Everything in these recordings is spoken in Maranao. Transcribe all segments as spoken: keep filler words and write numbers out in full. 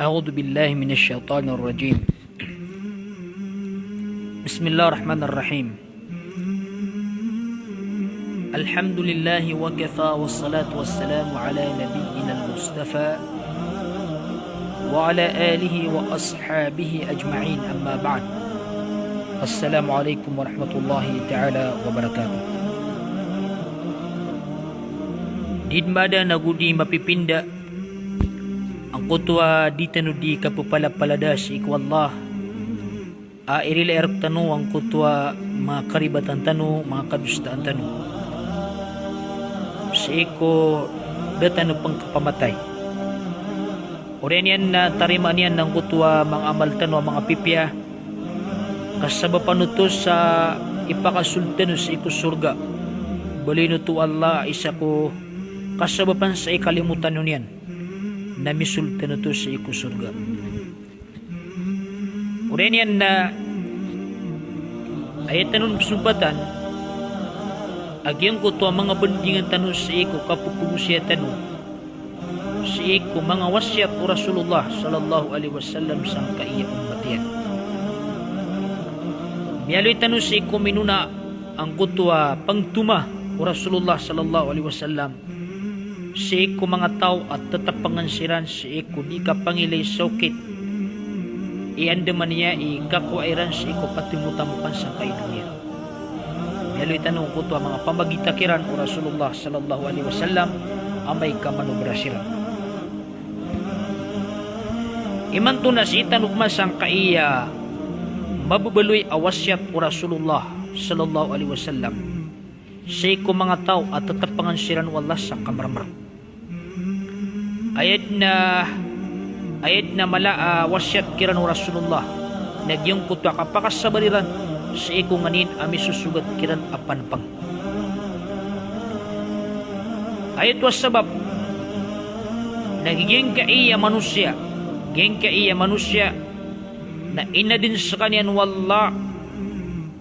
أعوذ بالله من الشيطان الرجيم. بسم الله الرحمن الرحيم. الحمد لله وكفى، والصلاة والسلام على نبينا المصطفى وعلى آله وأصحابه أجمعين، أما بعد. السلام عليكم ورحمة الله تعالى وبركاته. Di mada nago di mapipinda angkoto a di tano di kapepalapalada sii ko Allah a irilai rktano angkoto a manga karibatan tano, manga kadosaan tano, sii ko da tano pn kapamatay. Oriyan iyan na tarimaan iyan angkoto a manga amal tano a manga pipiya, ka sabapan oto sa ipakasold tano sii ko sorga. Baloyin oto o Allah a isa ko kasabapan sa ikalimotan on iyan na misold tano oto sii ko sorga. Oriyan iyan na aya tano on pzompatan a giyangkoto a manga bandingan tano sii ko kapepegosaya tano sii ko manga wasiyat o Rasulullah sallallahu alaihi wasallam sangkai a ummat iyan. Miyaaloy tano sii ko minona angkoto a pangtoma o Rasulullah sallallahu alaihi wasallam sii ko manga taw a tatapangan siran sii ko di kapangilay sa okit i andamanaya i kakowa iran sii ko patemotamokan sangkai a doniya. Miyaaloy tano angkoto a manga pamagita kiran o Rasulullah sallallahu alaihi wasallam amay ka manobra siran. Imanto na sii tano pman sangkai a mababaloy a wasiyat o Rasulullah sallallahu alaihi wasallam sii ko manga taw a tatapangan siran o Allah sa kamarmar. Aya dn a, aya dn a mala a wasiyat kiran o Rasulullah na giyangkoto a kapakasabar iran sii ko nganin a misosogat kiran a panpang. Aya oto a sabap na giyangkai a manosiya, giyangkai a manosiya na inadn skaniyan o Allah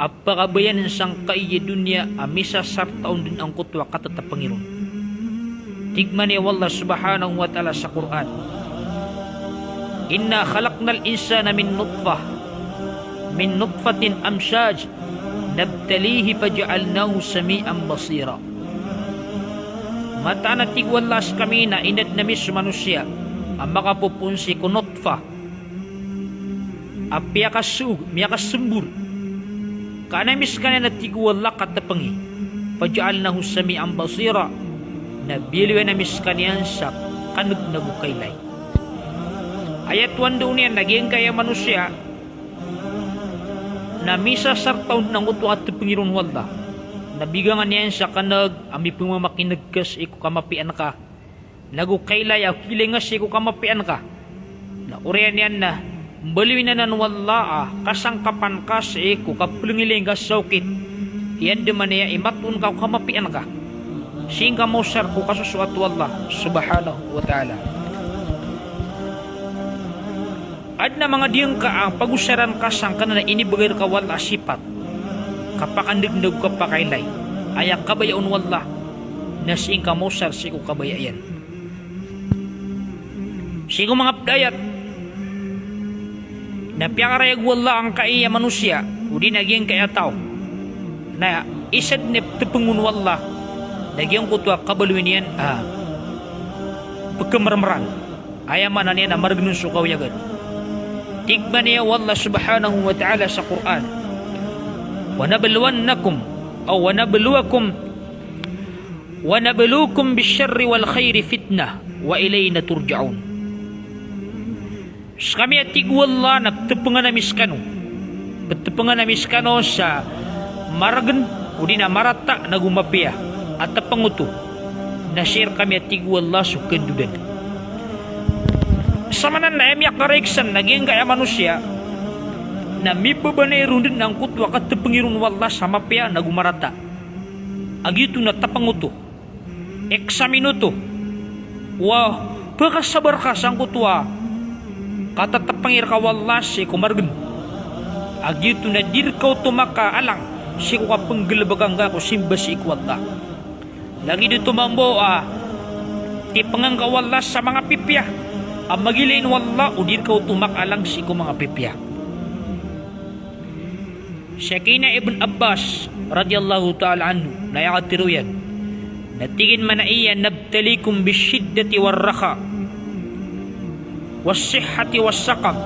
a pakabayaan sangkai a doniya a misasarta on dn angkoto a katatapangir on. Tig mambo o Allah subhanahu wa ta'ala sa Qur'an, "Inna khalaqnal insana min nutfah, min nutfatin amshaj, nabtalihi faja'alnahu sami'an basira." Mataan a tig o Allah a skami na inadn ami so manosiya a makapopoon sii ko nutfah a piyakasog, miyakasmbor. Ka an ami skaniyan a tig o Allah katapangi. Faja'alnahu sami'an basira. Na biyaloy ami skaniyan sa kaneg nago kailay. Aya oto a ndao niyan na giyangkai a manosiya na misasarta on angkoto a tapangiron o Allah. Na bigangan iyan sa kaneg a mipemamakineg ka sii ko kamapiyaan ka, nago kailay a kiilay nga sii ko kamapiyaan ka. Na oriyan iyan na mbaloyin anan o Allah a kasangkapan ka sii ko kaplngilay nga sa okit i andamanaya i matoon ka ko kamapiyaan ka. Sii ngka maosar ko kasosoat o Allah subhanahu wa ta'ala. Adn a manga diyangka a pagosaran ka sangkanan a inibgay rka o Allah a sipat, kapakaneg nago kapakailay. Aya kabaya on o Allah na sii ngka maosar sii ko kabaya iyan. Sii ko manga pd a ayat na piyakarayag o Allah angkai a manosiya, odi na giyangkai a taw, na isa dn a ptpng on o Allah na giyangkoto a kabaloy niyan a pkhamarmaran. Aya maana niyan na margn on so kaoyagan. Tig mambo o Allah subhanahu wa ta'ala sa Qur'an, "Wa nabluwannakum, aw wa nabluwakum, wa nabluwakum bish-sharri wal khayri fitnah, wa ilayna turja'un." Skami a tig o Allah na ptpngan ami skano. Ptpngan ami skano sa margn, odi na marata nago mapiya a tapangoto. Na sii rkami a tig o Allah so kandodan. Samanan na aya miyakarayag san na giyangkai a manosiya na mibabanay ron dn angkoto a katpngiron o Allah sa mapiya nago marata. A giyoto na tapangoto. Eksamin oto. Wa, pakasabar ka sangkoto a katatapangir ka o Allah sii ko margn. A giyoto na di rka oto makaalang sii ko kapnggalbka ngka ko simba sii ko Allah. Lagid oto mambo a tipngan ka o Allah sa manga pipiya. a magilain o Allah o di rka oto makaalang sii ko manga pipiya. Sii ki Ibn Abbas radiyallahu ta'ala anhu na aya katharo iyan na tig iyan mambo a, "Nabtalikum bish-shiddati war-rakha, was-sihhati was-saqam."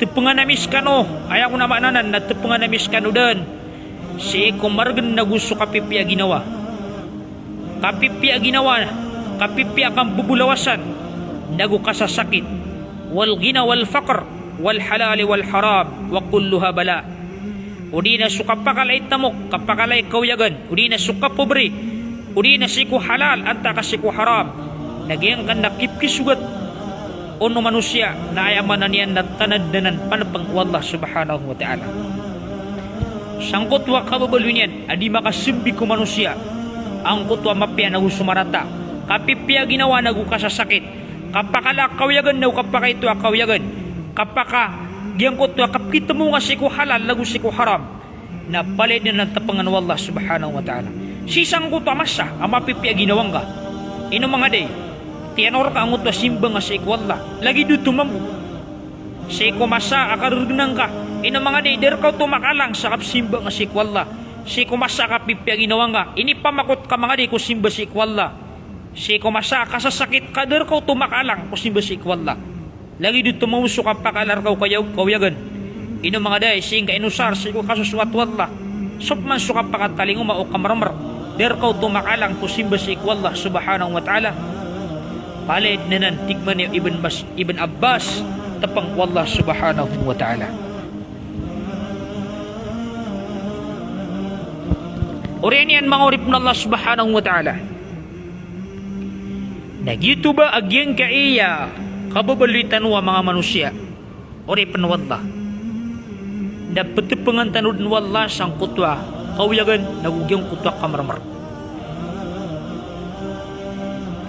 Tpngan ami skano, aya kon a maana nan na tpngan ami skano dn sii ko margn ago so kapipiya a ginawa. Kapipiya a ginawa, kapipiya a kambobolawasan, nago kasasakit. Wal-ghina wal-faqr, wal-halali wal-haram, wa kulluha bala. O di na so kapakala i tamok, kapakala i kawiyagan, o di na so kapobre, o di na sii ko halal antaa ka sii ko haram. Na giyangkanan a kipkisogat o manosiya, na aya maana niyan na tanad anan panpng o Allah subhanahu wa ta'ala. Sangkoto a kababaloy niyan a di makasambi ko manosiya angkoto a mapiya nago so marata. Kapipiya a ginawa nago kasasakit. Kapakala a kawiyagan nago kapakaito a kawiyagan. Kapaka giyangkoto a kapkitmo nga sii ko halal nago sii ko haram. Na palaya dn anan tpngan o Allah subhanahu wa ta'ala. Sii sangkoto a masa a mapipiya a ginawa ngka, ino manga day, tiyanor ka angkoto a simba nga sii ko Allah, lagid oto mambo sii ko masa a kargnan ka, ino manga day, da rka oto makaalang sa kapsimba nga sii ko Allah. Sii ko masa a kapipiya a ginawa ngka, inipamakot ka manga day ko simba sii ko Allah. Sii ko masa a kasasakit ka, da rka oto makaalang ko simba sii ko Allah. Lagid oto mambo so kapakala rka o kayaw-, kawiyagan. Ino manga day, sii ngka inosar sii ko kasosoat o Allah. Sopman so kapakatalingoma o kamarmar, da rka oto makaalang ko simba sii ko Allah subhanahu wa ta'ala. Palaya dn anan, tig mambo a Ibn Bas-, Ibn Abbas, tpng o Allah subhanahu wa ta'ala. Oriyan iyan manga oripn o Allah subhanahu wa ta'ala. Na giyoto ba a giyangkaya kababaloy tano a manga manosiya, oripn o Allah, na ptpngan tano dn o Allah sangkoto a kawiyagan nago giyangkoto a kamarmar.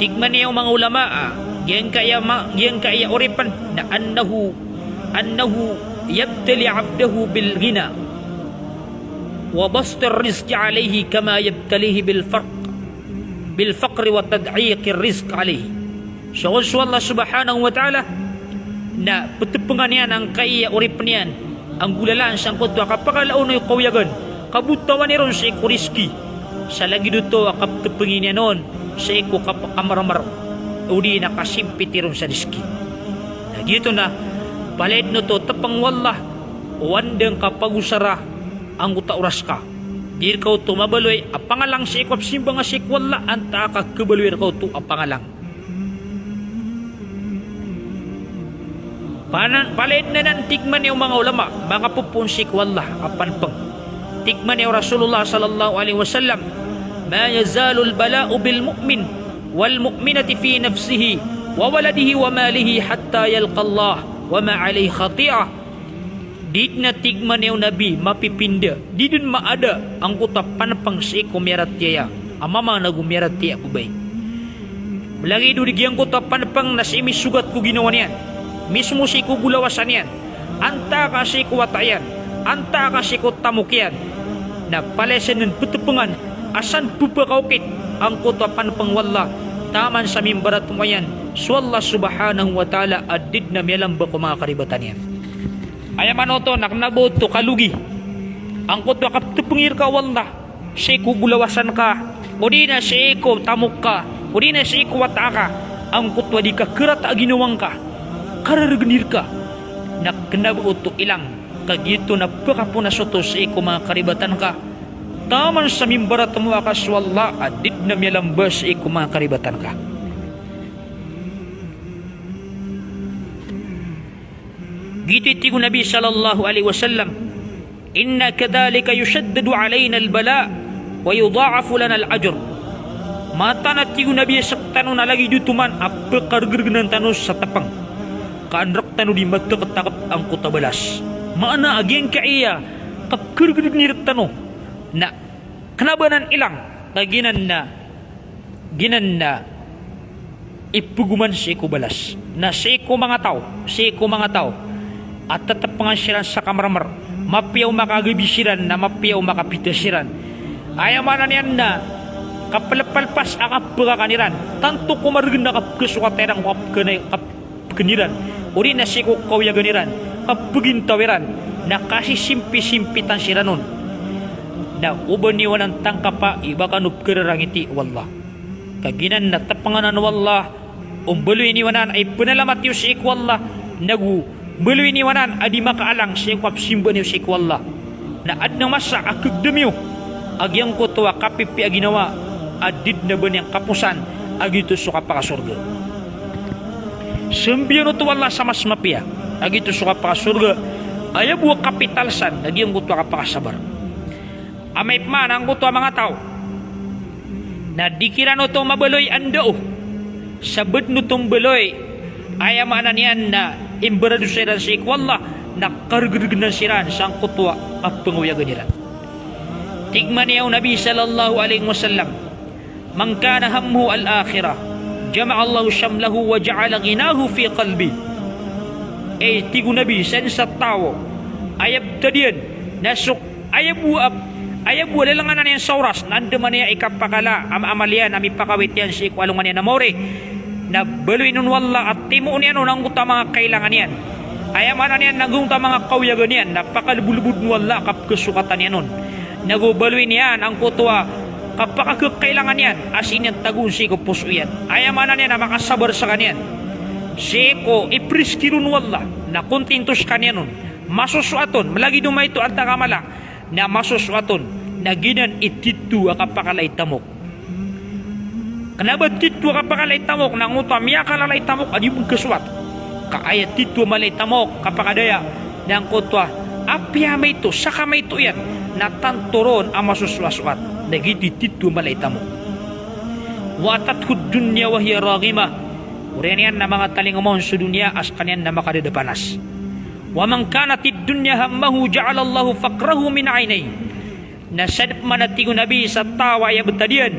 Tig mambo o manga ulama a giyangkaya ma-, giyangkaya oripn na annahu, annahu yabtali abdahu bil-ghina wa bastir rizqi alayhi kama yabtalihi bil-farq bil-faqri wa tad'iqir rizq alayhi. So, so Allah subhanahu wa ta'ala na ptpngan iyan angkaya oripn iyan a nggolalan sangkoto a kapakala on o kawiyagan, kabotawan iron sii ko rizki, sa lagid oto a kaptpngi niyan on sii ko kap-, kamarmar, o di na kasimpit iron sa rizki. Na giyoto na palaya dn oto tpng o Allah o anda ngka pagosara angkoto a oras ka. Di rka oto mabaloy a pangalang sii ko kapsimba nga sii ko Allah antaa ka kabaloy rka oto a pangalang. Pana-, palaya dn anan, tig mambo o manga ulama, manga popoon sii ko Allah a panpng. Tig mambo o Rasulullah sallallahu alayhi wasallam, "Ma yazalul bala'u bil-mu'min wal-mu'minati fi nafsihi wa waladihi wa malihi hatta yalqallaha wa ma alayhi khati'ah." Di dn, a tig mambo o Nabi, mapipinda, di dn maada angkoto a panpng sii ko miyaratiyaya a mama nago miyaratiyaya a babay. Lagid o di giyangkoto a panpng na sii misogat ko ginawa niyan, mismo sii ko golawasan iyan, antaa ka sii ko wata iyan, antaa ka sii ko tamok iyan, na palaya san dn ptpngan a san pphakaokit angkoto a panpng o Allah, taman sa mimbaratmowa iyan so Allah subhanahu wa ta'ala a di dn a miyalamba ko manga karibatan iyan. Aya maana oto na kna ba oto kalogi angkoto a kaptpngi rka o Allah sii ko golawasan ka, o di na sii ko tamok ka, o di na sii ko wata ka, angkoto a di kakarata a ginawa ngka, karargni rka, na kna ba oto ilang, ka giyoto na pkaponas oto sii ko manga karibatan ka, taman sa mimbaratmowa ka so Allah a di dn a miyalamba sii ko manga karibatan ka. Giyoto i tig o Nabi sallallahu alayhi wasallam, "Inna kadhalika yushaddadu alayna al-bala' wa yudha'afu lana al-ajr." Mataan a tig o Nabi a sktano na lagid oto man a pkargrgnan tano sa tpng, ka an rktano di matktakt angkoto a balas. Maana a giyangkaya kapkargrgni rktano na kna ba anan ilang, ka giyanan na, giyanan na ipgoman sii ko balas. Na sii ko manga taw, sii ko manga taw a ttpngan siran sa kamarmar, mapiya o makagabi siran na mapiya o makapita siran. Aya maana niyan na kapalpalpas a kapekakan iran, tanto ko maregen a kapekesokata iran ko kapekena-, kapeken iran, odi na sii ko kaoyagan iran, kapegintaw iran, na kasisimpisimpitan siran on. Na oba niyo anan tangkapa i ba kano pekerarangiti o Allah. Ka giyanan na tepengan anan o Allah, o mbaloy niyo anan a ipenalamat iyo sii ko Allah, nago mbaloy niyo anan a di makaalang sii ko kapesimbaa niyo sii ko Allah. Na aden a masa a kegedam iyo a giyangkoto a kapipiya a ginawa a di den a ba niyan kaposan a giyoto so kapakasorga. Sambiyan oto o Allah sa mas mapiya a giyoto so kapakasorga. Aya bo a kapital san na giyangkoto a kapakasabar. Amay pman angkoto a manga taw na di kiran oto mabaloy a ndao sa ba den oto mbaloy, aya maana niyan na imbaradosa iran sii ko Allah, na karegeregenan siran sangkoto a kapengaoyagan iran. Tig man iyan o Nabi sallallahu alaihi wasallam, "Man kana hammuhu al-akhirah, jama'allahu shamlahu wa ja'ala ghinahu fi qalbih." Aya tig o Nabi, sadn sa taw a aya btad iyan na so aya bo a, aya bo a lelenganan iyan sa oras na andamanaya i kapakala a amal iyan a mipakawit iyan sii ko alongan iyan a maori, na baloyin on o Allah a timoon iyan on angkoto a manga kailangan iyan. Aya maana niyan na angkoto a manga kaoyagan iyan na pakalebodlebod o Allah a kapekesokatan iyan on. Nago baloyin iyan angkoto a kapakakekailangan iyan a sii niyan tagoon sii ko poso iyan. Aya maana niyan na makasabar sekaniyan sii ko iperizki ron o Allah, na kontinto sekaniyan on. Masosoat on, malagid o maito a antaa ka mala, na masosoat on, na giyanan i tito a kapakala i tamok. Kena ba tito a kapakala i tamok na angkoto a miyakalala i tamok a di bo kesoat. Ka aya tito a mala i tamok, kapakadaya, na angkoto a apiya maito, saka maito iyan, na tanto ron a masosoasoat. Na giyoto i tito a mala i tamok. Wa atathu dunya wa hiya raghimah. Oriyan iyan na manga talingoma on so doniya a sekaniyan na makadadapanas. Wa man kanatid dunya hammahu ja'alallahu faqrahu min ainayh. Na sadn pman a tig o Nabi sa taw a aya btad iyan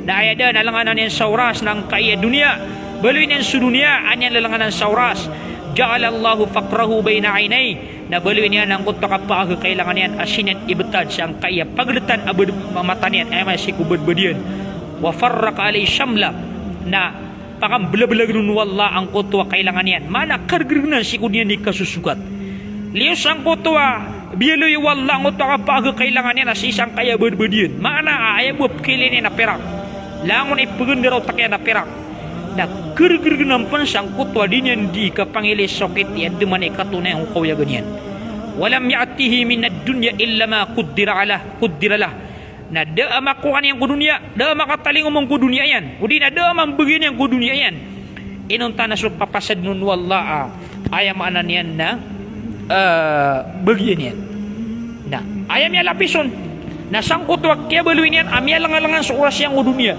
na aya dn a lelenganan iyan sa oras na angkai a doniya, baloy niyan so doniya a niyan lelenganan sa oras. Ja'alallahu faqrahu baina ainayh. Na baloy niyan angkoto a kapakakekailangan iyan a sii niyan ibtad sa angkai a pagletan a bad-, mata niyan, aya maana sii ko badbad iyan. Wa farraqa alayhi shamlah. Na pakambelabelag ron o Allah angkoto a kailangan iyan. Maana karegeregenan sii ko di niyan di kasosogat. Liyo sangkoto a biyaloy o Allah angkoto a kapakakekailangan iyan a sii sangkai a badbad iyan. Maana a aya bo a pekailay niyan a pirak, langon i pegandaraw ta kiyan a pirak. Na karegeregenan pn sangkoto a di niyan di kapangiilay sokit i andamanaya i katoon iyan ko kaoyagan iyan. Walam ya'tihi minad dunya illa ma quddira lah, quddira lah. Na da a makowa niyan ko doniya, da a makatalingoma on ko doniya iyan, odi na da a mambagian iyan ko doniya iyan inonta na so papasadn on o Allah a, aya maana niyan na, eh, bagian iyan. Na aya miyalapis on na sangkoto a kiyabaloy niyan a miyalengalengan so oras iyan ko doniya.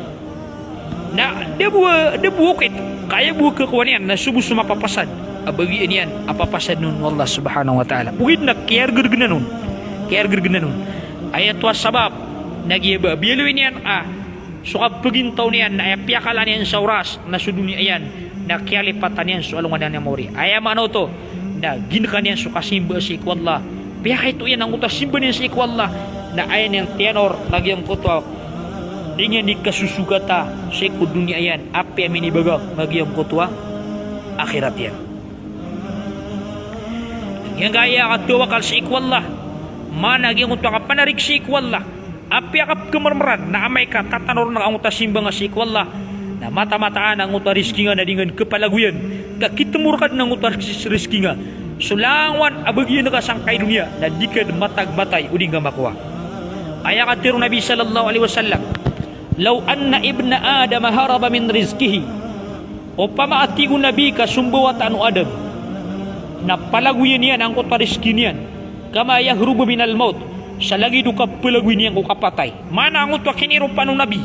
Na da bo, da bo okit, ka aya bo a kakowa niyan na so bo so mapapasad a bagian iyan a papasadn on o Allah subhanahu wa ta'ala. Ogaid na kiyaregeregenan on. Kiyaregeregenan on. Aya oto a sabap na giya ba a biyaloy niyan a so kapagintaw niyan na aya piyakalaan iyan sa oras na so doniya iyan, na kiyalipatan iyan so alongan iyan a maori. Aya maana oto na gineka niyan so kasimba sii ko Allah. Piyakaito iyan angkoto a simba niyan sii ko Allah, na aya niyan tiyanor na giyangkoto a di niyan di kasosogata sii ko doniya iyan, apiya minibagak na giyangkoto a akhirat iyan. Giyangkaya a katawakal sii ko Allah, maana giyangkoto a kapanarig sii ko Allah, apiya kapkemermeran, na amay ka tatanor nga angkoto a simba nga sii ko Allah, na mata-mataan angkoto a rizki nga na di nga den kepalagoyan, ka kitemo reka den angkoto a rizki, rizki nga so langowan a bagian ka sangkai doniya, na di ka den matag matay o di nga makowa. Aya katharo o Nabi sallallahu alaihi wasallam, "Law anna ibna Adam haraba min rizqihi." Opama a tig o Nabi ka so mbawataan o Adam na palagoyan iyan angkoto a rizki niyan, kama yahrubu minal maut, sa lagid o kapalagoy niyan ko kapatay. Maana angkoto a kiniropan o Nabi,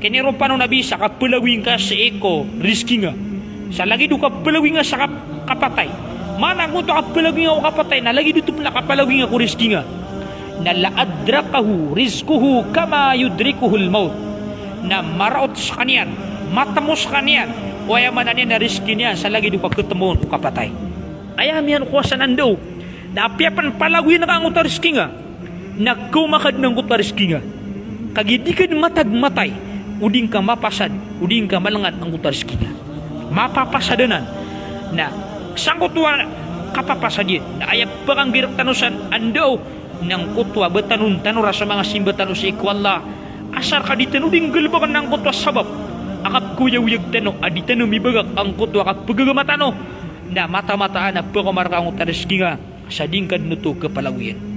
kiniropan o Nabi sa kapalagoy ngka sii ko rizki nga sa lagid o kapalagoy nga sa kap-, kapatay. Maana angkoto a kapalagoy nga ko kapatay na lagid oto pn a kapalagoy nga ko rizki nga, na la adrakahu rizquhu kama yudrikuhul maut. Na maraot sekaniyan, matemo sekaniyan o aya maana niyan na rizki niyan sa lagid o kaketemo on ko kapatay. Aya miyan ko asar na ndao na apiya pn palagoyan ka angkoto a rizki nga, na kaoma ka den angkoto a rizki nga. Kagiya di ka den matag matay O di ngka mapasad, o di ngka malengan angkoto a rizki nga. Mapapasad anan. Na sangkoto a kapapasad iyan, na aya pekanggirik tano san a ndao, na angkoto a ba tano, tano ra so manga simba tano sii ko Allah. Asar ka di tano di nggalebeken angkoto a sabap a kapkoyawyag tano, a di tano mibagak angkoto a kapegagama tano. Na mataan-mataan a pekomarka angkoto a rizki nga sa di ngka den oto kepalagoyan.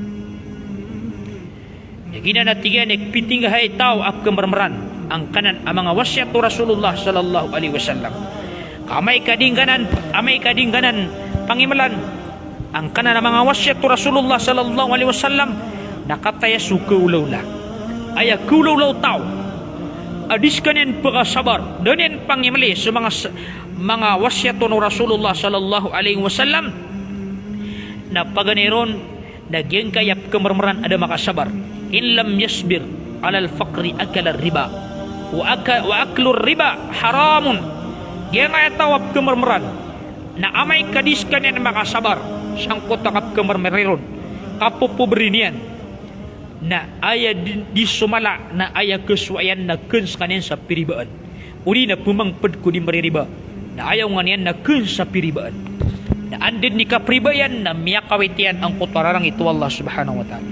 Giyanan a tig iyan i pitinggahay taw a pekemermeran angkanan a manga wasiyat o Rasulullah sallallahu alaihi wasallam. Ka amay ka di ngka nan, amay ka di ngka nan pangimelan angkanan a manga wasiyat o Rasulullah sallallahu alaihi wasallam, na kataya so kaolawla. Aya kaolawla o taw a di sekaniyan pekasabar, da niyan pangimeli so manga s-, manga wasiyat o Rasulullah sallallahu alaihi wasallam, na paganay ron, na giyangkaya pekemermeran a da makasabar. In lam yasbir alal faqri akala riba. Wa aka-, wa aklur riba haramun. Giyangkaya taw a pekemermeran, na amay ka di sekaniyan makasabar sangkoto a kapekemermer iron, kapopobri niyan, na aya di, di so mala, na aya kesowa iyan na ken sekaniyan sa piribaan. O di na pemangped ko di meririba. Na aya onga niyan na ken sa piribaan. Na anda den i kapriba iyan na miyakawit iyan angkoto a rarangit o Allah subhanahu wa ta'ala.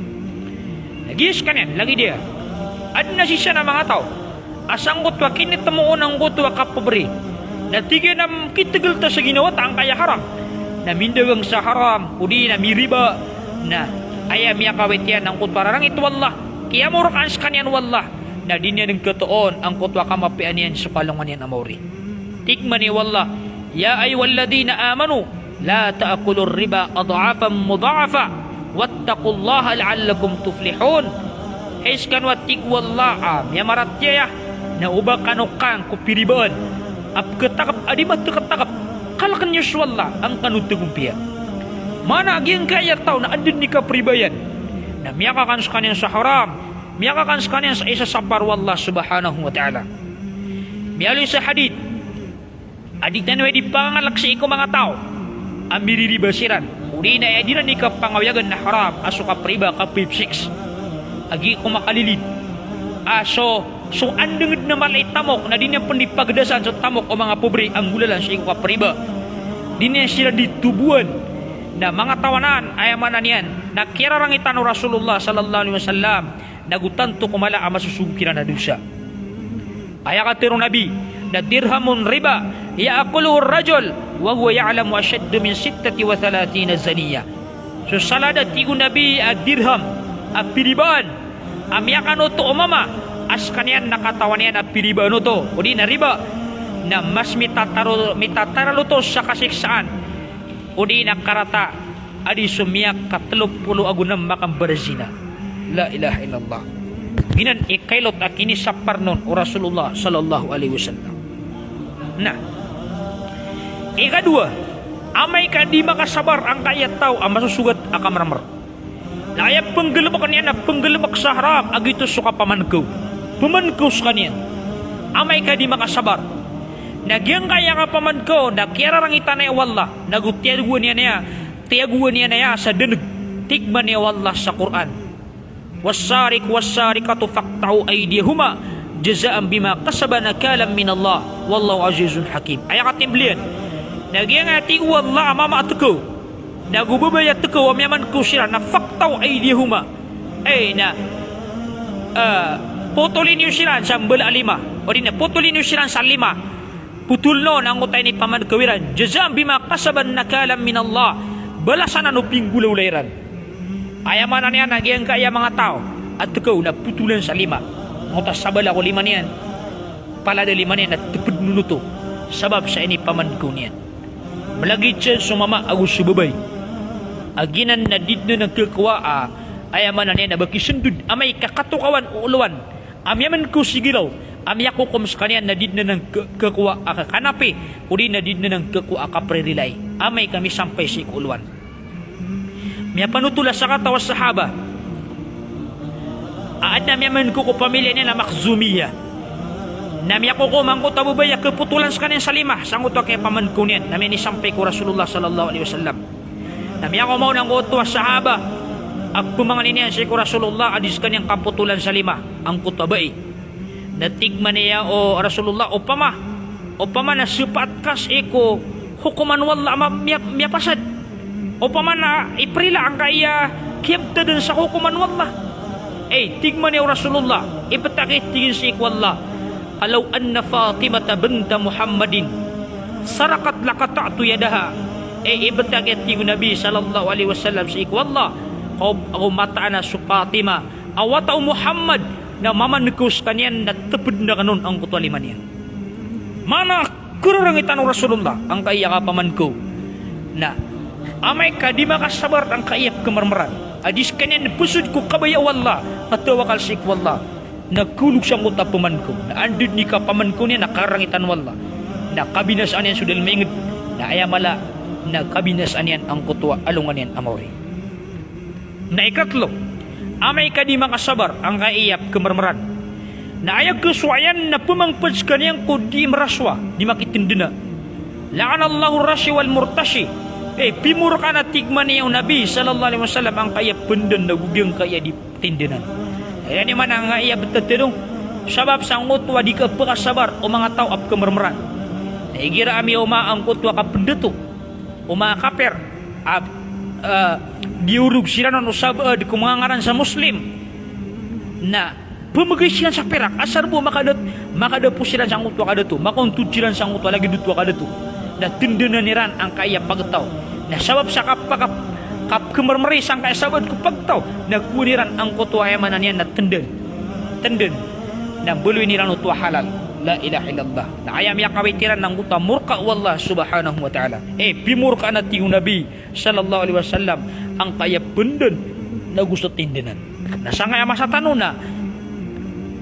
Na giya sekaniyan, lagid iyan, aden a sii san a manga taw a sangkoto a kinitemo on angkoto a kapobri, na tig iyan a kitegel ta sa ginawa ta angkaya haram. Na mindagang sa haram, o di na miriba, na aya miyakawit iyan angkoto a rarangit o Allah, kiyamorkaan sekaniyan o Allah, na di niyan den ketoon angkoto a kamapiya niyan so kalongan iyan a maori. Tig man o Allah, "Ya ayyuhalladhina amanu, la ta'kulur riba ad'afan mudha'afa, wattaqullaha la'allakum tuflihun." Hay sekano a tig o Allah a miyamaratiyaya, na oba kano kan ko piribaan a peketakep a di mateketakep, kaleken iyo so Allah, an kano tegompiya. Maana giyangkaya taw na anda den i kapriba iyan, na miyakakan sekaniyan sa haram, miyakakan sekaniyan sa isa sa paro o Allah subhanahu wa ta'ala. Miyaaloy sa hadith a di tano i di pangangalek sii ko manga taw a miririba siran, o di na aya di ran i kapangawiyagen na haram a so kapriba, kapipsiks, a giya ko makalilid a so, so andenged na mala i tamok na di niyan pen di pagedasan so tamok o manga pobri a nggolalan sii ko kapriba. Di niyan siran di toboan. Na manga taw anan, aya maana niyan na kiyararangitan o Rasulullah sallallahu alaihi wasallam, na go tanto ko mala a masosogo kiran a dosa. Aya katharo o Nabi, na dirhamun riba ya'kuluhu ar-rajul wa huwa ya'lamu ashaddu min sittati wa thalathina zaniya. So salad a tig o Nabi a dirham a piribaan a miyakanoto o mama a sekaniyan na katawan iyan a piribaan oto, o di na riba, na mas mitataro-, mitataralo oto sa kasiksaan, o di na karata a di so miyakatelo polo ago nem a kambarazina. La ilaha illallah. Giyanan i kailot a kinisapar on o Rasulullah sallallahu alaihi wasallam. Na ikadowa, amay ka di makasabar angkaya taw a masosogat a kamermer, na aya penggelebeken iyan a penggelebek sa haram a giyoto so kapamankaw. Pemankaw sekaniyan. Amay ka di makasabar, na giyangkaya kapamankaw na kiyararangitan aya o Allah, na go tiyagoan iyan aya, tiyagoan iyan aya sa deneg. Tig man aya o Allah sa Qur'an, "Was-sariqu was-sariqatu faqta'u aydiyahuma jazaan bima kasaba nakalan minallah, wallahu azizun hakim." Aya katimbel iyan, na giyangkaya tig o Allah a mama a tekaw, na go babay a tekaw a miyamankaw siran, na faqta'u aydiyahuma. Ay na, ah, potoli niyo siran sa mbala a lima. O di na potoli niyo siran sa lima. Potol no na angkoto a inipamankaw iran. Jazaan bima kasaba nakalan minallah. Balasan o pinggolawla iran. Aya maana niyan na giyangkaya manga taw a tekaw na potolan sa lima. Angkoto a sabala ko lima niyan, palad a lima niyan na teped on oto sabap sa inipamankaw niyan. Malagid san so mama ago so babay a giyanan na di den anan kekowaa, aya maana niyan na ba kisendod amay ka katokawan o olowan a miyamankaw si gilaw a miyakokom sekaniyan na di den anan ke-, kekowaa a kakanapi, o di na di den anan kekowaa a kapririlai amay ka misampay sii ko olowan. Miyapanotol a sakataw a sahaba a aden a miyamankaw ko pamilya niyan a Makhzumiyah. Na miyakokom angkoto a babay a kepotolan sekaniyan sa lima sangkoto a kiyapamankaw niyan, na miyanisampay ko Rasulullah sallallahu alaihi wasallam. Na miyakomaon angkoto a sahaba a pemangnin iyan sii ko Rasulullah a di sekaniyan kapotolan sa lima angkoto a bai. Na tig man iyan, o Rasulullah, opama, opama na sepat ka sii ko hokoman o Allah a ma-, miya-, miyapasad. Opama na iprila angkai a kiyabtadan sa hokoman o Allah. Ay, tig man iyan, o Rasulullah, ibtad akn, tig iyan, sii ko Allah, "Law anna Fatimata binta Muhammadin saraqat laqata'tu yadaha." Ay, ibtad akn, tig o Nabi sallallahu alaihi wasallam, sii ko Allah, ka o, ka o mataan a so Fatima a wata o Muhammad na mamankaw skaniyan na tpdn akn on angkoto a lima niyan. Maana a kararangitan o Rasulullah angkai a kapamankaw. Na amay ka di makasabar angkai a pkhamarmaran a di skaniyan pzod ko kabaya o Allah, ka tawakal sii ko Allah, na kaolog sangkoto a pamankaw. Na anda dn i kapamankaw niyan na kararangitan o Allah, na kabinasaan iyan so dalm a ingd. Na aya mala na kabinasaan iyan angkoto a alongan iyan a maori. Na ikatlo, amay ka di makasabar angkai a pkhamarmaran, na aya kasowa iyan na pmangpd skaniyan ko di maraswa, di makitndna. "La'anallahu rashi wal murtashi." Eh, pimorkaan, a tig man iyan o Nabi sallallahu alaihi wasallam, angkai a pndn ago giyangkai a di tindnan. Aya niyan maana angkai a btad tano, sabap sangkoto a di kapakasabar o manga taw a pkhamarmaran. Na igira a miyaoma angkoto a kapndato o manga kapir a, ah, di orog siran on o sabaad ko manga ngaran sa Muslim, na pmbgay siran sa pirak, asar bo makada-, makadapo siran sangkoto a kadato, makaontod siran sangkoto a lagid oto a kadato. Na tndnan iran angkai a pagtaw. Na sabap sa kap-, kap-, kapkhamarmari sangkai a sabaad ko pagtaw, na kowaan iran angkoto a, aya maana niyan na tndn. Tndn. Na mbaloyin iran oto a halal. La ilaha illallah. Na aya miyakawit iran na angkoto a morka o Allah subhanahu wa ta'ala. Eh, pimorkaan, a tig o Nabi sallallahu alaihi wasallam, angkai a pndn ago so tindnan. Na sangkai a masa tano na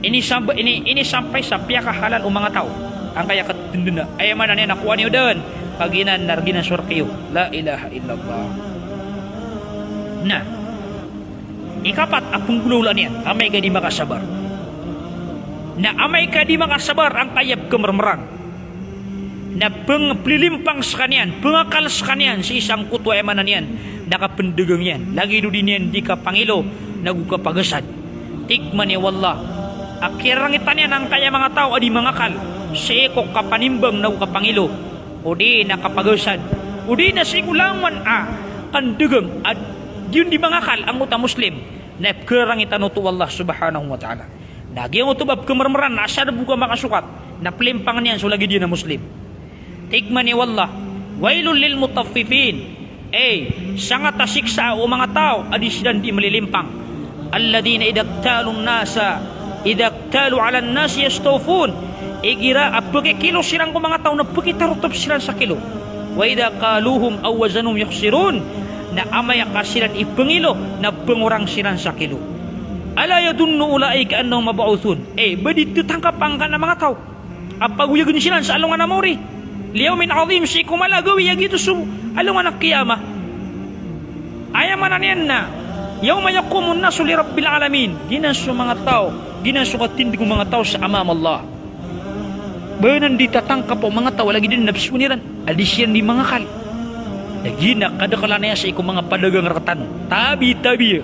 inisamba-, ini, inisampay sa piyakahalal o manga taw angkai a katindna. Aya maana niyan na kowaa niyo dn, ka giyanan na rk iyan so rk iyo. La ilaha illallah. Na ikapat a pnggolawlaan iyan, amay ka di makasabar. Na amay ka di makasabar angkai a pkhamarmaran, na png-, plilimpang skaniyan, pngakal skaniyan sii sangkoto a, aya maana niyan na kapndagang iyan, lagid o di niyan di kapangilo nago kapagasad. Tig man iyan o Allah a kiyararangitan iyan angkai a manga taw a di mangakal sii ko kapanimbang nago kapangilo, odi na kapagasad, odi na sii ko langowan a kandagang a giyoto di mangakal angkoto a Muslim, na pkhararangitan oto o Allah subhanahu wa ta'ala. Na giyangkoto a ba pkhamarmaran na asar bo ka makasokat, na plimpang iyan so lagid iyan a Muslim. Tig man iyan o Allah, "Wailul lil mutaffifin." Ay, sangat a siksa o manga taw a di siran di mlilimpang. "Alladhina idha iktalun nasa, idha iktalu 'alan nasi yastawfun." Igira a pkhikilo siran ko manga taw na pkhitarotop siran sa kilo. "Wa idha kaluhum aw wazanuhum yukhsirun." Na amay ka siran ipngilo na pngorang siran sa kilo. "Ala yadhunnu ulaika annahum mab'uthun." Eh, ba di tatangkap angkanan a manga taw a pagoyagn siran sa alongan a maori, li yawmin 'azim, sii ko mala a gawii a giyoto so alongan a qiyamah. Aya maana niyan na, "Yawma yaqumun nasu li rabbil alamin." Giyanan so manga taw, giyanan so katindg o manga taw sa amam Allah. Ba anan di tatangkap o manga taw a lagid iyan a nabsoon iran a di siran di mangakal. Na giyanan a kadaklan aya sii ko manga padagang rktano. Tabi-tabi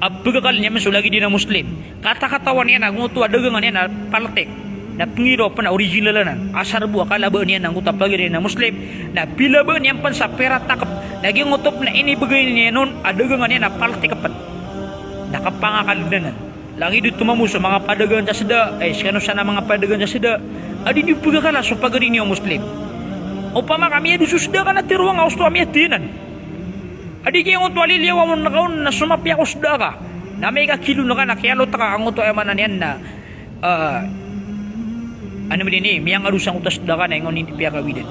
a pkhakal iyan man so lagid iyan a Muslim. Katakatawan iyan angkoto a dagangan iyan a paltik. Na pngiraw pn a original anan. Asar bo a kalabaan iyan angkoto a pagari niyan a Muslim. Na pilabaan iyan pn sa pira takp. Na giyangkoto pn a inibgay niyan on a dagangan iyan a paltik pn. Na kapangakal dn anan. Lagid oto mambo so manga padagang sa sda, ay, skano san a manga padagang sa sda a di niyo pkhakala so pagari niyo a Muslim. Opama ka miyado so sda ka na tharoa ngka osto a miyathay anan. A di giyangkoto a liliyawaw on rka on na so mapiya ko sda ka. Na amay ka kilon ka na kiyalot ka angkoto a, aya maana niyan na, ah, ano man ini, miyangaro sangkoto a sda ka na ingon ini piyakawidan.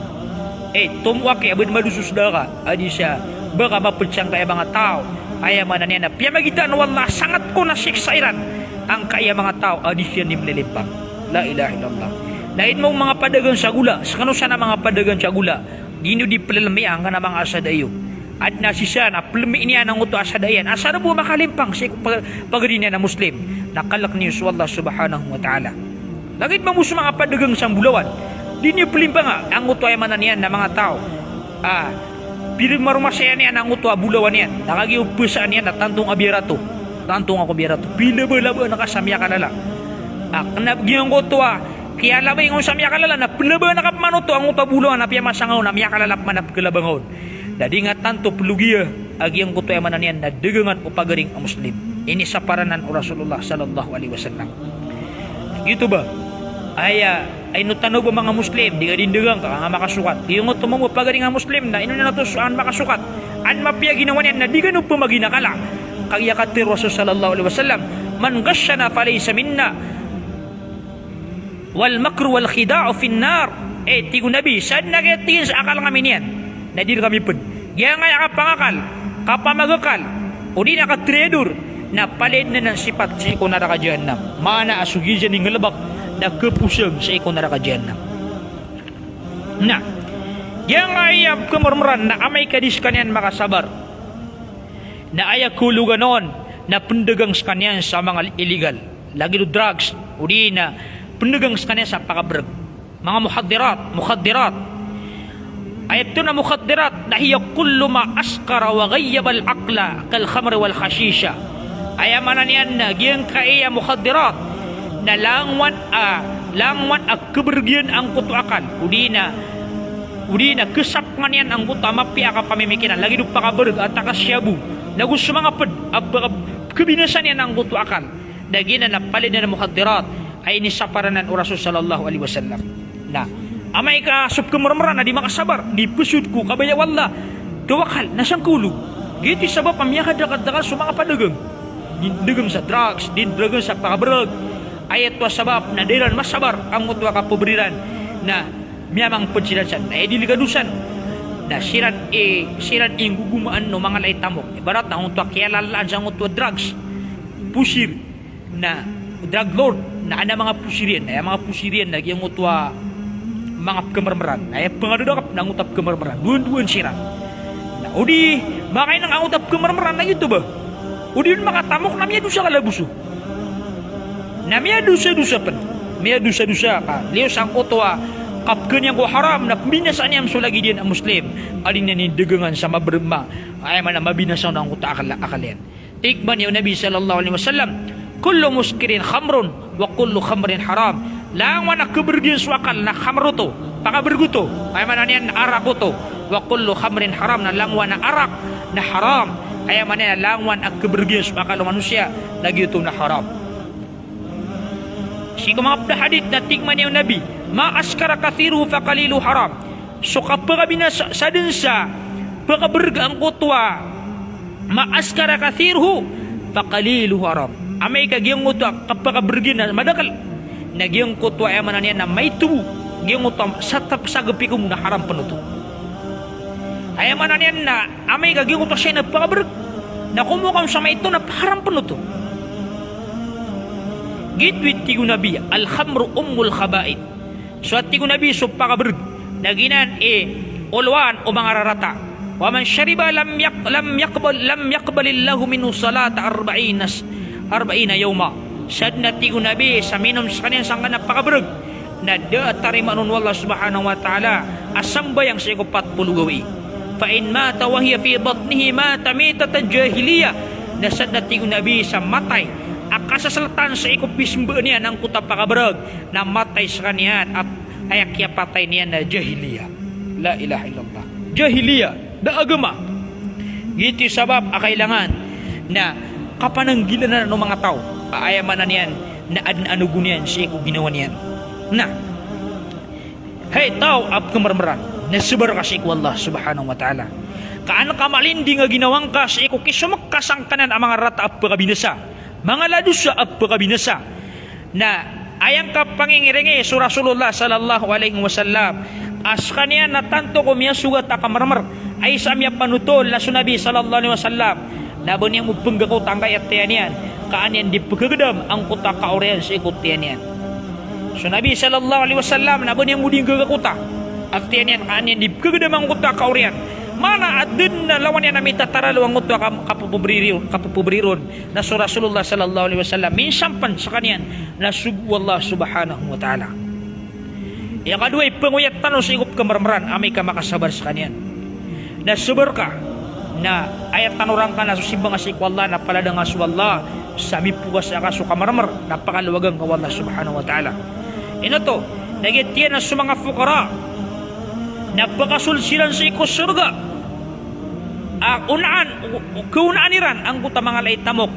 Eh, tomo aki a ba dn mado so sda ka, a di sa, ba ka mapd sangkai a manga taw. Aya maana niyan na piyamagitaan o Allah a sangat kon a siksa iran angkai a manga taw a di siran di mlilimpang. La ilaha illallah. Na ino manga padagang sa gola, skano san a manga padagang sa gola, di niyo di plilmiya angkanan a manga asada iyo. Adn a sii san a plmiya niyan angkoto a asada iyan, asar bo a makalimpang sii ko pa-, pagari niyan a Muslim, na kalk niyo so Allah subhanahu wa ta'ala. Lagid mambo so manga padagang sa mbolawan, di niyo plimpanga angkoto a, aya maana niyan na manga taw a pirmaromasa iyan angkoto a bolawan iyan, na kagiya o psaan iyan na tanto ngka biyarato. Tanto ngka ko biyarato. Pilabalaba ngka sa miyakalala. Kena giyangkoto a kiyalabay ngka on sa miyakalala na pelabangan ka pman oto angkoto a bolangan a piyamasang on a miyakalala pman a pekelabangan on. Na di nga tanto pelogiya a giyangkoto a aya maana niyan na dagangan o pagaring a Muslim. Inisapar anan o Rasulullah sallallahu alaihi wasallam. Giyoto ba? Aya, ino tano ba manga Muslim, di ka di ndagang ka, ka nga makasokat. Giyangkoto mambo a pagaring a Muslim na ino niyan oto so an makasokat. An mapiya ginawa niyan na di kano pemaginakala. Kagiya katharo o Rasul sallallahu alaihi wasallam, "Man ghashana falaysa minna." Wal makru wal khida'u fin nar. Eh, tig o Nabi, sadn a kiyatiyan sa akal ngami niyan na di rkami pd. Giyangkaya kapangakal, kapamagakal, odi na katrayador, na palaya dn anan sipat sii ko naraka jahannam. Maana a so giyangkai a ngalbk na khaposang sii ko naraka jahannam. Na giyangkaya pkhamarmran na amay ka di skaniyan makasabar, na aya khologan on na pndagang skaniyan sa manga illegal, lagid o drugs, odi na pndagang skaniyan sa pakabrg. Manga mukhaddirat, mukhaddirat. Aya ptharoon a mukhaddirat na hiya kullu ma askara wa ghayyaba al-aqla kal khamri wal hashisha. Aya maana niyan na giyangkaya mukhaddirat na langowan a, langowan a khabrg iyan angkoto a akal, odi na, odi na khasapngan iyan angkoto a mapiya a kapamimikiran, lagid o pakabrg, a takashabu, nago so manga pd a pkha-, pkhabinasa niyan angkoto a akal. Na giyanan na palaya dn a mukhaddirat a inisapar anan o Rasul sallallahu alaihi wasallam. Na amay ka so pkhamarmran na di makasabar, di psod ko kabaya o Allah, tawakal, na sangkolo. Giyoto i sabap a miyakadakadakal so manga padagang. Di ndagang sa drugs, di ndagang sa pakabrg. Aya oto a sabap na da iran masabar angkoto a kapabri iran. Na miyamangpd siran san, na aya delikado san na siran i, siran i nggogomaan o manga ala i tamok. Ibarat na angkoto a kiyalalaan sangkoto a drugs, posir, na drug lord, na adn a manga posir iyan, na aya manga posir iyan na giyangkoto a manga pkhamarmran, na aya pngadadakp na angkoto a pkhamarmran, dowandowan siran. Na odi makaineng angkoto a pkhamarmran na giyoto ba, odi on makatamok na miyadosa ka laboso. Na miyadosadosa pn. Miyadosadosa ka. Liyo sangkoto a kapkhan iyan ko haram na pmbinasaan iyan so lagid iyan a Muslim a di niyan indagangan sa mabrma. Aya maana mabinasa on angkoto a akal, akal iyan. Tig mambo o Nabi sallallahu alaihi wasallam, "Kullu muskirin khamrun, wa kullu khamrin haram." Langowan a khabrg iyan so akal na khamr oto, pakabrg oto, aya maana niyan na arak oto. "Wa kullu khamrin haram," na langowan a arak na haram. Aya maana niyan na langowan a khabrg iyan so akal o manosiya na giyoto na haram. Sii ko manga pd a hadith na tig mambo o Nabi, "Ma askara kathiruhu fa qaliluhu haram." So kapakabinasa, sadn sa pakabrg angkoto a ma askara kathiruhu fa qaliluhu haram. Amay ka giyangkoto a kapakabrg iyan na madakl, na giyangkoto a aya maana niyan na maito bo, giyangkoto a satap sa gpikm na haram pn oto. Aya maana niyan na amay ka giyangkoto a siya na pakabrg, na komowa ka on sa maito na haram pn oto. Giyoto i tig o Nabi, "Al khamru ummul khaba'ith." So a tig o Nabi, so pakabrg na giyanan i olowan o manga rarata. "Wa man shariba lam yak-, lam yakbal, lam yakbalillahu minhu salata arba'ina s-, arba'ina yawma." Sadn a tig o Nabi sa minom skaniyan sangkanan a pakabrg, na da a tarimaan on o Allah subhanahu wa ta'ala a sambayang sii ko pat polo gawii. "Fa in mata wa hiya fi batnihi mata mitatan jahiliya." Na sadn a tig o Nabi sa matay a kasasltan sii ko pismbaan iyan angkoto a pakabrg, na matay skaniyan a aya kiyapatay niyan na jahiliya. La ilaha illallah. Jahiliya, da agama. Giyoto i sabap a kailangan na kapananggilaan o manga taw a aya maana niyan na adn a nogon iyan sii ko ginawa niyan. Na hay taw a pkhamarmran, na sabar ka sii ko Allah subhanahu wa ta'ala. Ka an ka malinding a ginawa ngka sii ko kisomk ka sangkanan a manga rarata a pkhabinasa, manga ladosa a pkhabinasa. Na aya ngka pangingiringi so Rasulullah sallallahu alaihi wasallam a skaniyan na tanto ko miyasogat a kamarmar a isa a miyapanothol na so Nabi sallallahu alaihi wasallam, na ba niyan bo pnggakota angkaya tiyan iyan, ka an iyan di pkhagdam angkoto a kaoriyan sii ko tiyan iyan. So Nabi sallallahu alaihi wasallam na ba niyan bo di nggagakota a tiyan iyan, ka an iyan di pkhagdam angkoto a kaoriyan. Maana a da dn a lawan iyan a mitataralo angkoto a kam-, kapopobri ron, kapopobri ron. Na so Rasulullah sallallahu alaihi wasallam, minsan pn skaniyan na sogo o Allah subhanahu wa ta'ala. Aya kadowa i pangoyat tano sii ko pkhamarmran, amay ka makasabar skaniyan, na sabar ka, na aya tano rangka na so simba nga sii ko Allah, na palad nga so Allah, Sa mipokas a ka so kamarmar na pakalawagan ka o Allah subhanahu wa ta'ala. Ino oto, na giya tig iyan a so manga fuqara na pakasold siran sii ko sorga a onaan, o, o, kaonaan iran angkoto a manga lay tamok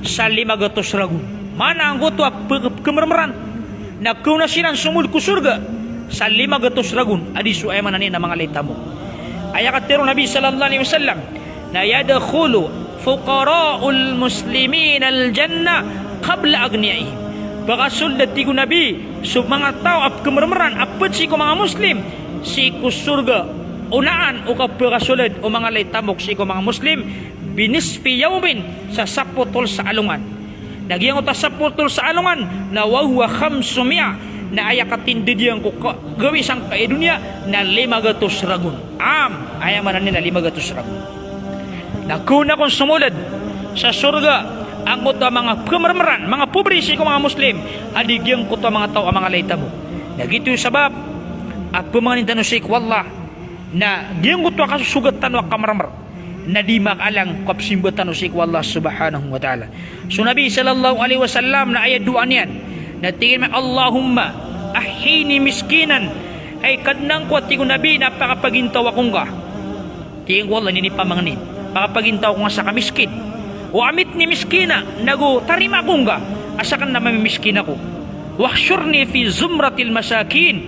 sa lima gatos ragon. Maana angkoto a pe-, kamarmaran na kaona siran somold ko sorga sa lima gatos ragon a di so, aya maana niyan na manga lay tamok. Aya katharo o Nabi sallallahu alaihi wasallam, na yadkhulu fuqara'ul musliminal jannah qabla aghniyaihim. Pakasold, a tig o Nabi, so manga taw a kamarmaran a pd sii ko manga Muslim sii ko sorga, onaan o kapakasold o manga lay tamok sii ko manga Muslim, binisfi yawmin, sa sapotol sa alongan. Na giyangkoto a sapotol sa alongan na wa huwa khamsu mi'a, na aya katindg iyan ko ka-, gawii sangkai a doniya na lima gatos ragon. Am, aya maana niyan na lima gatos ragon. Na kaona kon somold sa sorga angkoto a manga kamarmaran, manga pobre sii ko manga Muslim a di giyangkoto a manga taw a manga lay tamok. Na giyoto i sabap a pamangnin tano sii ko Allah na giyangkoto a kasosogat tano a kamarmar na di makaalang ko kapsimba tano sii ko Allah subhanahu wa ta'ala. So Nabi sallallahu alaihi wasallam na aya dowaa niyan na tig iyan a, "Allahumma ahyini miskinan." Hay Kadnan ko, a tig o Nabi, na pakapagintaw ako ngka. Tig iyan ko Allah, inipamangnin, pakapagintaw ako ngka sa kamiskin. "Wa amitni miskina," nago tarima ako ngka a sakn na mamimiskin ako. "Wahshurni fi zumratil masakin."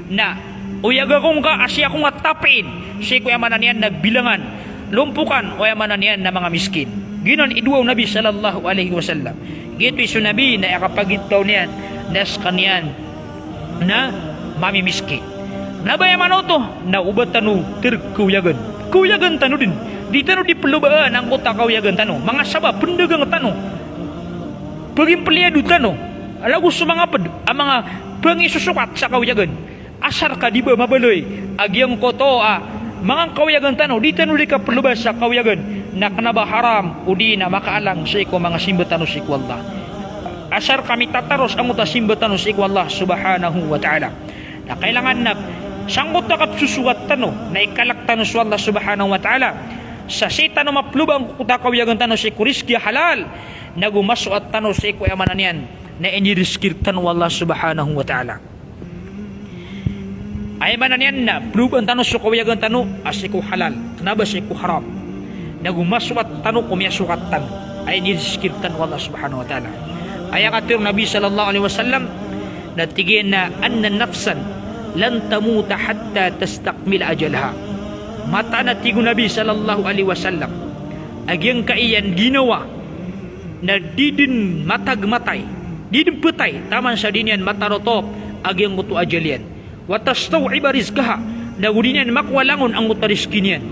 Na oyag ako ngka a sii ako ngka tapiin sii ko, aya maana niyan na bilangan, lompokan o, aya maana niyan na manga miskin. Giyanan i dowaa o Nabi sallallahu alaihi wasallam. Giyoto i so Nabi na aya kapagintaw niyan na skaniyan na mamimiskin. Na ba aya maana oto na oba tano tharoon kaoyagan. Kaoyagan tano dn. Di tano di plobaan angkoto a kaoyagan tano. Manga sabap, pndagang tano, pagimpliyado tano, lago so manga pd a manga pangisosokat sa kaoyagan. Asar ka di ba mabaloy a giyangkoto a manga kaoyagan tano, di tano di kaploba sa kaoyagan, na kna ba haram odi na makaalang sii ko manga simba tano sii ko Allah. Asar ka mitataros angkoto a simba tano sii ko Allah subhanahu wa ta'ala. Na kailangan na sangkoto a kapsosogat tano na ikalk tano so Allah subhanahu wa ta'ala sa sii tano maploba angkoto a kaoyagan tano sii ko rizki a halal, nago masoat tano sii ko, aya maana niyan na inirizki rktano o Allah subhanahu wa ta'ala. Aya maana niyan na plobaan tano so kaoyagan tano a sii ko halal, kna ba sii ko haram. Nago masoat tano ko miyasokat tano a inirizki rktano o Allah subhanahu wa ta'ala. Aya katharo o Nabi sallallahu alaihi wasallam na tig iyan a, "Anna nafsan lan tamuta hatta tastakmila ajalaha." Mataan, a tig o Nabi sallallahu alaihi wasallam, a giyangkaiyan ginawa na di dn matag matay, di dn phatay taman sa di niyan matarotop a giyangkoto a ajal iyan. "Wa tastaw'iba rizqaha," nago di niyan makowa langon angkoto a rizki niyan.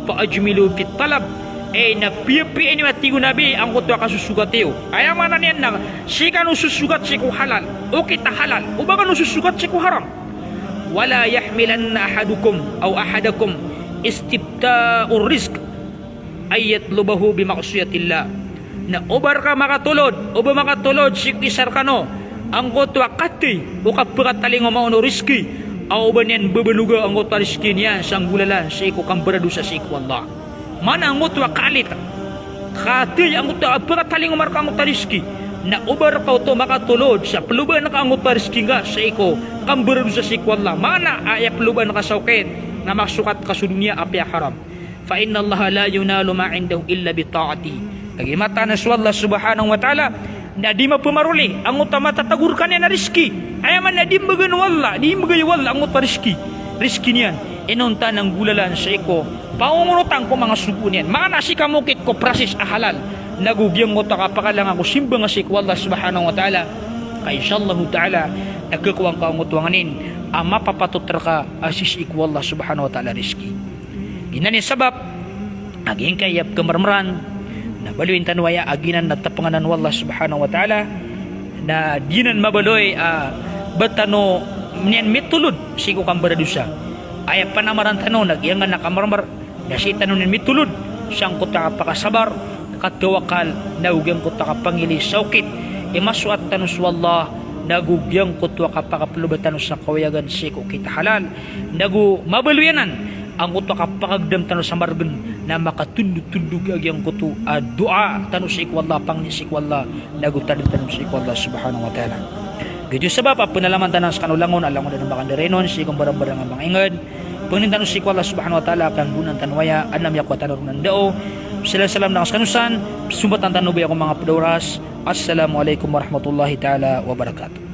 "Fa ajmilu fit talab," aya na piyapiya niyo, a tig o Nabi, angkoto a kasosogat iyo. Aya maana niyan na sii kano sosogat sii ko halal, okit a halal, oba kano sosogat sii ko haram. "Wa la yahmilanna ahadukum aw ahadakum istibta'ur rizq ay yatlubahu bi ma'siyatillah." Na oba rka makatolod, oba makatolod sii ko isa rkano angkoto a kathay o kapakatalingoma on o rizki a oba niyan babaloga angkoto a rizki niyan sa nggolalan sii ko kambaradosa sii ko Allah. Maana angkoto a kaalit, kathay angkoto a pakatalingoma rka angkoto a rizki, na oba rka oto makatolod sa plobaan ka angkoto a rizki ngka sii ko kambaradosa sii ko Allah. Maana aya plobaan ka sa okit na masokat ka so doniya apiya haram. "Fa innallaha la yunalu ma indahu illa bi ta'atihi." Kagiya mataan a so Allah subhanahu wa ta'ala na di mapamaroli angkoto a matatago rkaniyan a rizki. Aya maana na di mbagan o Allah, di mbagay o Allah angkoto a rizki, rizki niyan inonta na nggolalan sii ko pangongonotan ko manga sogo niyan. Maana sii ka mokit ko prasis a halal, nago giyangkoto a kapakalang ko simba nga sii ko Allah subhanahu wa ta'ala, ka insha Allahu ta'ala na khakowa ngka angkoto a nganin a mapapatot rka a sisii ko Allah subhanahu wa ta'ala rizki. Giyanan i sabap a giyangkaya pkamarmaran na baloyin tano aya a giyanan na tapanganan o Allah subhanahu wa ta'ala, na di niyan mabaloy a ba tano niyan mitolod sii ko kambaradosa. Aya panamaran tano na giyangkanan a kamarmar na sii tano niyan mitolod sangkoto a kapakasabar, katawakal, nago giyangkoto a kapangilay sa okit i masoat tano so Allah, nago giyangkoto a kapakaploba tano sa kaoyagan sii ko okit a halal, nago mabaloy anan angkoto a kapakagdam tano sa margn na makatondotondog a giyangkoto a doa tano sii ko Allah, pangni sii ko Allah, nago tadm tano sii ko Allah subhanahu wa ta'ala. Giyoto i sabap a pnalaman tano skano langon, a langon dn a makandaranon sii ko mbarangbarang a manga ingd. Pangnin tano sii ko Allah subhanahu wa ta'ala a kandonan tano aya, adn a miyakowa tano ron a ndao. Salam, salam dn a skano san, sombatan tano baya ko manga pd a oras. Assalamu alaikum warahmatullahi ta'ala wabarakatuh.